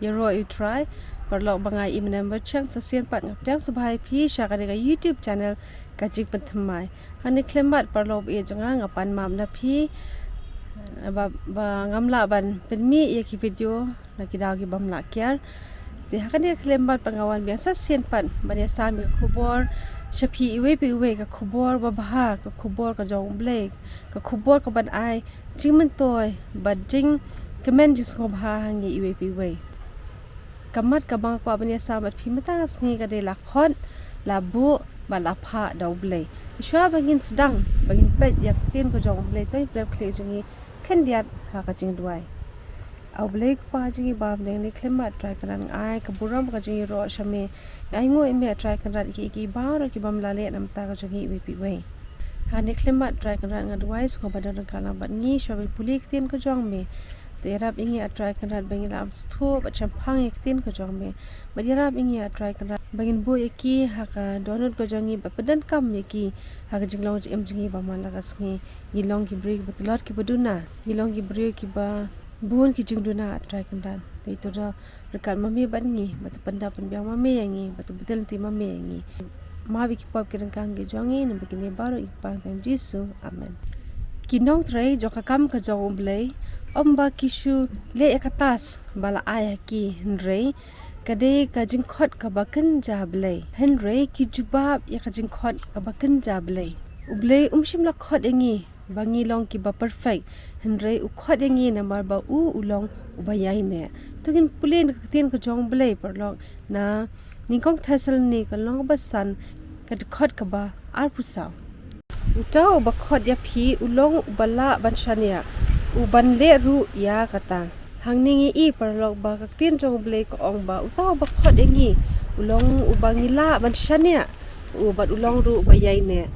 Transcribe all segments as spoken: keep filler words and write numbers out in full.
Ïaroh ïa U Trai, paralok ba nga i Mnem Berchang, sa sien pat nga pdiang sngewbha ïa phi sha kane ka YouTube channel Ka Jingpynthymmai. Hangne khlem bad paralok ba ïeit jong nga, nga pan map na phi ba, ba ngam lah ban pynmih ïa ki video na ki daw ki bym lah kiar. Te ha kane khlem bad pat nga wan biang sa sien pat ban ïasam ïa ka khubor sha phi iwei pa iwei, ka khubor babha, ka khubor ka jong U Blei, ka khubor kaban ai jingmyntoi bad jingkmen jingsngewbha ha ngi iwei pa iwei. Ka mat kaba nga kwah ban ïasam bad phi mynta ka sngi ka dei la khot, la buh bad la phah da U Blei. Te shuwa ba ngin sdang, ba ngin peit ïa ka ktien ka jong U Blei, to ngin pynlong khlieh jong ngi khyndiat ha ka jingduwai. A U Blei Kpa jong ngi ba ha bneng, kane khlem bad Trai Kynrad, nga ai ka burom ka jingïaroh sha me. Nga ainguh ïa me A Trai Kynrad, ïa ki, ïa ki baroh ki bym lah leh na bynta ka jong ngi iwei pa iwei. Hangne khlem bad Trai Kynrad, nga duwai sngewbha ba don ryngkat lang bad ngi shuwa ban pule ka ktien ka jong me. To ïarap ïa ngi A Trai Kynrad ba ngin lah ban sngewthuh bad shemphang ïa ka ktien ka jong me. Bad ïarap ïa ngi A Trai Kynrad ba ngin buh ïa ki ha ka dohnud ka jong ngi bad pyndonkam ïa ki ha ka jinglong jingim jong ngi ba man la ka sngi. Ngi long ki briew kiba tlot kiba duna. Ngi long ki briew kiba bun ki jingduna A Trai Kynrad. Dei to da ryngkat ma me bad ngi, bad to pyndap pynbiang ma me ïa ngi, bad to bteng lynti ma me ïa ngi. Map ïa ki pop ki ryngkang ki jong ngi, namar kine baroh ngi pan ha ka kyrteng Jisu. Amen. Ki nongtrei jong ka kam ka jong U Blei, ym ba ki shu leh ïa ka task ba la ai ha ki, hynrei ka dei ka jingkhot kaba kynja Blei. Hynrei ki jubab ïa ka jingkhot kaba kynja Blei. U Blei um shym la khot ïa ngi ba ngi long kiba perfect, hynrei u khot ïa ngi namar ba u, u long uba ïaineh. To ngin pule na ka ktien ka jong U Blei, paralok, na Nyngkong Thessalonika lynnong ba san, ka dkhot kaba arphew saw. Uta uba khot ïa phi u long uba lah ban shaniah, u ban leh ruh ïa kata. Hangne ngi i, paralok, ba ka ktien jong U Blei ka ong ba uta uba khot ïa ngi u long uba ngi lah ban shaniah, u bad u long ruh uba ïaineh.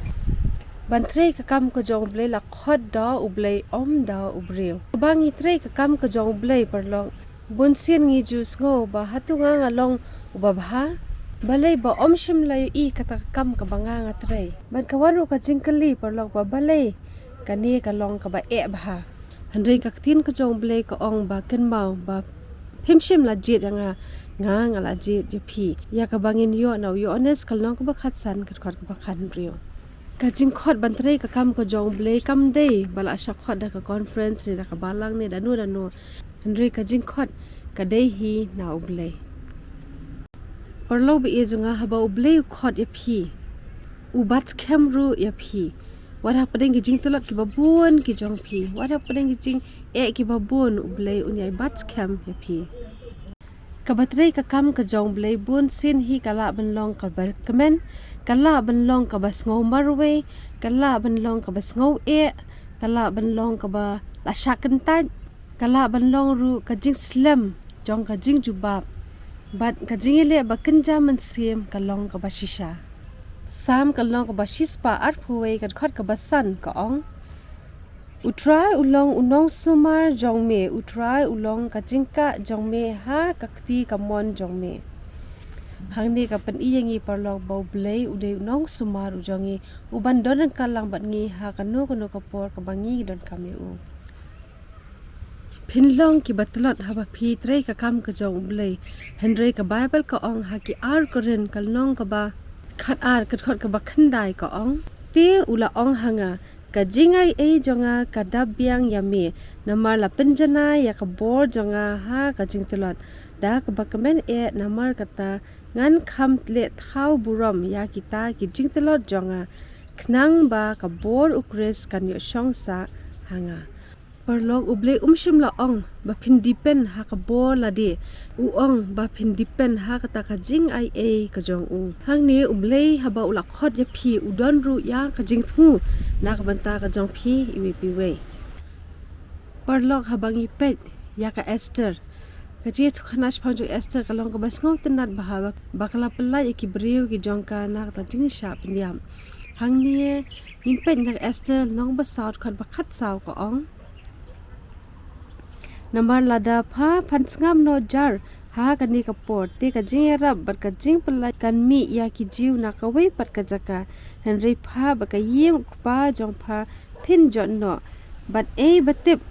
Ban trei ka kam ka jong U Blei la khot da U Blei, ym da u briew. Ba ngi trei ka kam ka jong U Blei, paralok, bun sien ngi ju sngew ba hato nga nga long uba bha? Balei ba ym shym la ïohi kata ka kam kaba nga nga trei? Bad ka wan ruh ka jingkylli, paralok, ba balei kane ka long kaba eh bha? Hynrei ka ktien ka jong U Blei ka ong ba kynmaw ba phim shym la jied ïa nga, nga nga la jied ïa phi. Ïa kaba ngin ïoh na u Ïoannis ka lynnong kaba khatsan, ka dkhot kaba khathynriew. Ka jingkhot ban trei ka kam ka jong U Blei kam dei ba la shah khot da ka conference ne da ka balang ne da no da no. Hynrei ka jingkhot ka dei hi na U Blei. Paralok ba ïeit jong nga, haba U Blei u khot ïa phi, u bat skhem ruh ïa phi. Wat hapdeng ki jingtlot kiba bun ki jong phi, wat hapdeng ki jingeh kiba bun, U Blei un ïai bat skhem ïa phi. Kaba trei ka kam ka jong U Blei bun sien hi ka lah ban long kaba kmen, ka lah ban long kaba sngew marwei, ka lah ban long kaba sngew eh, ka lah ban long kaba la shah kyntait, ka lah ban long ruh ka jingslem jong ka jingjubab. Bad ka jingïaleh ba kynja mynsiem ka long kaba shisha. Salm ka lynnong kaba shispah arphew wei, ka dkhot kaba san ka ong: U Trai u long u nongsumar jong me, U Trai u long ka jingkah jong me ha ka kti kamon jong me. Hangne ka pyni ïa ngi, paralok, ba U Blei u dei u nongsumar u jong ngi, u ban don ryngkat lang bad ngi ha kano kano ka por kaba ngi donkam ïa u. Phin long kiba tlot haba phi trei ka kam ka jong U Blei. Hynrei ka Baibl ka ong ha ki ar Korinth ka lynnong kaba khatar, ka dkhot kaba khyndai ka ong: Te u la ong ha nga, ka jingaiei jong nga ka dap biang ïa me, namar la pynjanai ïa ka bor jong nga ha ka jingtlot. Da kaba kmen eh, namar kata ngan kham leh thaw burom ïa kita ki jingtlot jong nga, khnang ba ka bor U Khrist kan ïoh shong sah ha nga. Paralok, U Blei um shym la ong ba phin depend ha ka bor lade. U ong ba phin depend ha kata ka jingaiei ka jong u. Hangne U Blei haba u la khot ïa phi, u don ruh ïa ka jingthmu na ka bynta ka jong phi iwei pa iwei. Paralok, haba ngi peit ïa ka Esther, ka jingïathuhkhana shaphang jong Esther ka long kaba sngewtynnat bha, ba ka la pyllait ïa ki briew ki jong ka na kata ka jingshah pynïap. Hangne ngin peit na ka Esther lynnong ba saw, dkhot ba khatsaw ka ong: Namar lada pha phan sngap noh jar ha kane ka por, te ka jingïarap bad ka jingpyllait kan mih ïa ki Jiw na kawei pat ka jaka. Hynrei pha bad ka ïing u kpa jong pha phin jot noh. Bad ei ba tip,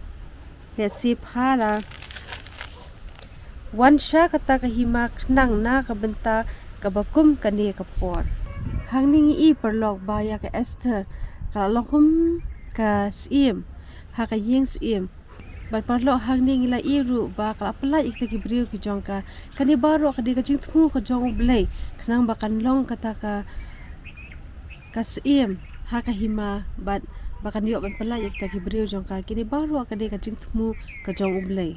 lehse pha la Wan sha kata ka hima khnang na ka bynta kaba kum kane ka por. Hangne ngi i paralok ba ïa ka Esther ka la long kum ka syiem ha ka ïing syiem. Bad paralok, hangne ngi la i ruh ba ka la pyllait ïa kita ki briew ki jong ka. Kane baroh ka dei ka jingthmu ka jong U Blei khnang ba kan long kata ka ka syiem ha ka hima bad ba kan ïoh ban pyllait ïa kita ki briew jong ka. Kine baroh ka dei ka jingthmu ka jong U Blei.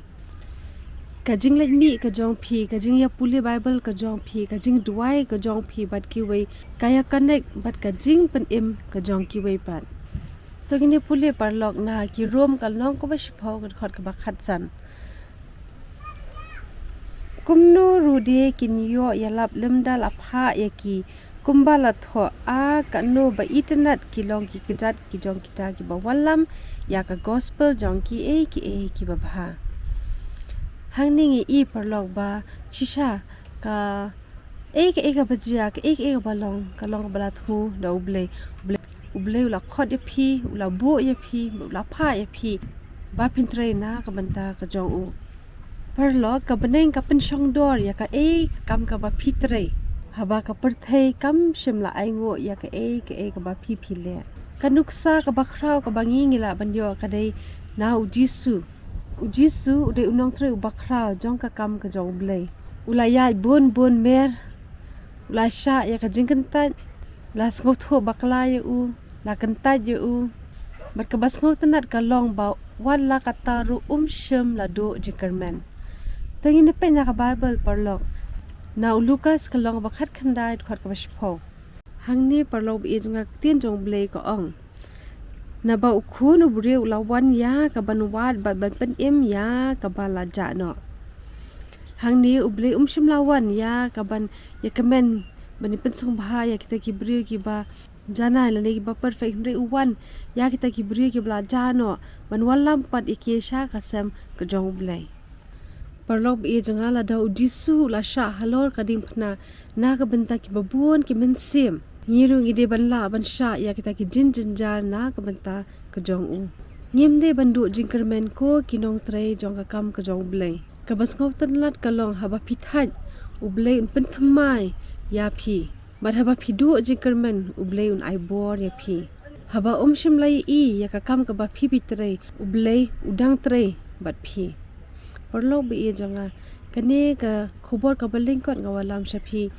Ka jingleit mih ka jong phi, ka jingïapule Baibl ka jong phi, ka jingduwai ka jong phi bad kiwei, ka ïa connect bad ka jingpynim ka jong kiwei pat. To ngin ïa pule paralok na ki Rom ka lynnong kaba shiphew, ka dkhot kaba khatsan. Kumno ruh de kin ïoh ïalap lymda la phah ïa ki, kumba la thoh, a kano ba itynnat ki long ki kjat ki jong kita kiba wallam ïa ka gospel jong kiei kiei kiba bha. Hangne ngi i paralok ba shisha ka ei ka ei kaba jia, ka ei ka ei kaba long, ka long kaba la thmu da U Blei. U Blei, U Blei u la khot ïa phi, u la buh ïa phi, u la phah ïa phi ba phin trei na ka bynta ka jong u. Paralok, ka bneng ka pynshong dor ïa ka ei ka kam kaba phi trei. Haba ka pyrthei kam shym la ainguh ïa ka ei ka ei kaba phi phi leh. Ka nuksa kaba khraw kaba ngi ngi lah ban ïoh ka dei na U Jisu. U Jisu u dei u nongtrei uba khraw jong ka kam ka jong U Blei. U la ïaid bun bun mer, u la shah ïa ka jingkyntait, la sngewthuh bakla ïa u, la kyntait ïa u. Bad kaba sngewtynnat ka long ba wat la katta ruh um shym la duh jingkyrmen. To ngin ïa peit na ka Baibl paralok. Na u Lukas ka lynnong ba khatkhyndai, dkhot kaba shiphew. Hangne paralok ba ïeit jong nga, ka ktien jong U Blei ka ong. Naba u Khun u briew u la wan ïa ka ban wad bad ban pynim ïa kaba la jah noh. Hangne U Blei um shym la wan ïa ka ban ïa kmen ban ïa pynsngewbha ïa kita ki briew kiba janai lane kiba perfect, hynrei u wan ïa kita ki briew kiba la jah noh ban wallam pat ïa ki sha ka sem ka jong U Blei. Paralok ba ïeit jong nga, lada U Jisu u la shah halor ka diengphna na ka bynta kiba bun ki mynsiem, ngi ruh ngi dei ban lah ban shah ïa kita ki jingjynjar na ka bynta ka jong u. Ngim dei ban duh jingkyrmen ko ki nongtrei jong ka kam ka jong U Blei. Kaba sngewtynnat ka long haba phi thait, U Blei un pynthymmai ïa phi. Bad haba phi duh jingkyrmen, U Blei un ai bor ïa phi. Haba um shym la ïohi ïa ka kam kaba phi phi trei, U Blei u dang trei bad phi. Paralok ba ïeit jong nga, kane ka khubor kaba lyngkot nga wallam sha phi.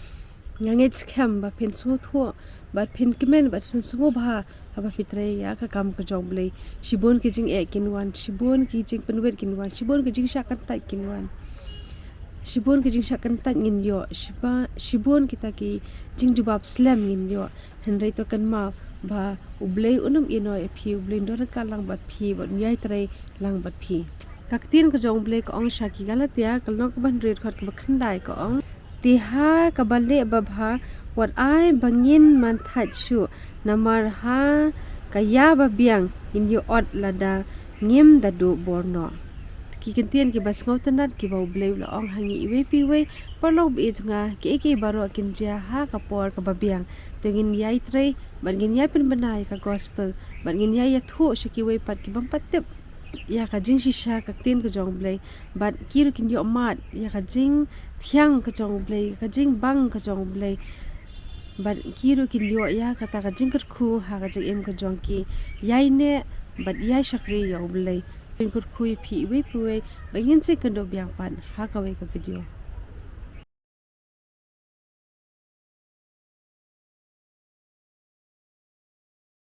Nga ngeit skhem ba phin sngewthuh bad phin kmen bad phin sngewbha haba phi trei ïa ka kam ka jong U Blei. Shibun ki jingeh kin wan, shibun ki jingpynwit kin wan, shibun ki jingshah kyntait kin wan. Shibun ki jingshah kyntait ngin ïoh, shiba, shibun kita ki jingjubab slem ngin ïoh. Hynrei to kynmaw ba U Blei un ym ïehnoh ïa phi, U Blei un don ryngkat lang bad phi bad un ïai trei lang bad phi. Ka ktien ka jong U Blei ka ong sha ki Galatia ka lynnong kaba hynriew, dkhot kaba khyndai ka ong. Te ha kaba leh babha, wat ai ba ngin man thait shuh, namar ha ka ïa ba biang ngin ïoh ot lada ngim da duh bor noh. Ki kyntien kiba sngewtynnat kiba U Blei u la ong ha ngi iwei pa iwei, paralok ba ïeit jong nga, kiei kiei baroh kin jia ha ka por kaba biang. Te ngin ïai trei bad ngin ïai pynbna ïa ka gospel bad ngin ïai ïathuh sha kiwei pat ki bym pat tip ïa ka jingshisha ka ktien ka jong U Blei. Bad ki ruh kin ïoh mad ïa ka jingthiang ka jong U Blei, ka jingbang ka jong U Blei. Bad ki ruh kin ïoh ïa kata ka jingkyrkhu ha ka jingim ka jong ki. Ïai neh bad ïai shakri ïa U Blei. Phin kyrkhu ïa phi iwei pa iwei bad ngin sa ïakynduh biang pat ha kawei ka video.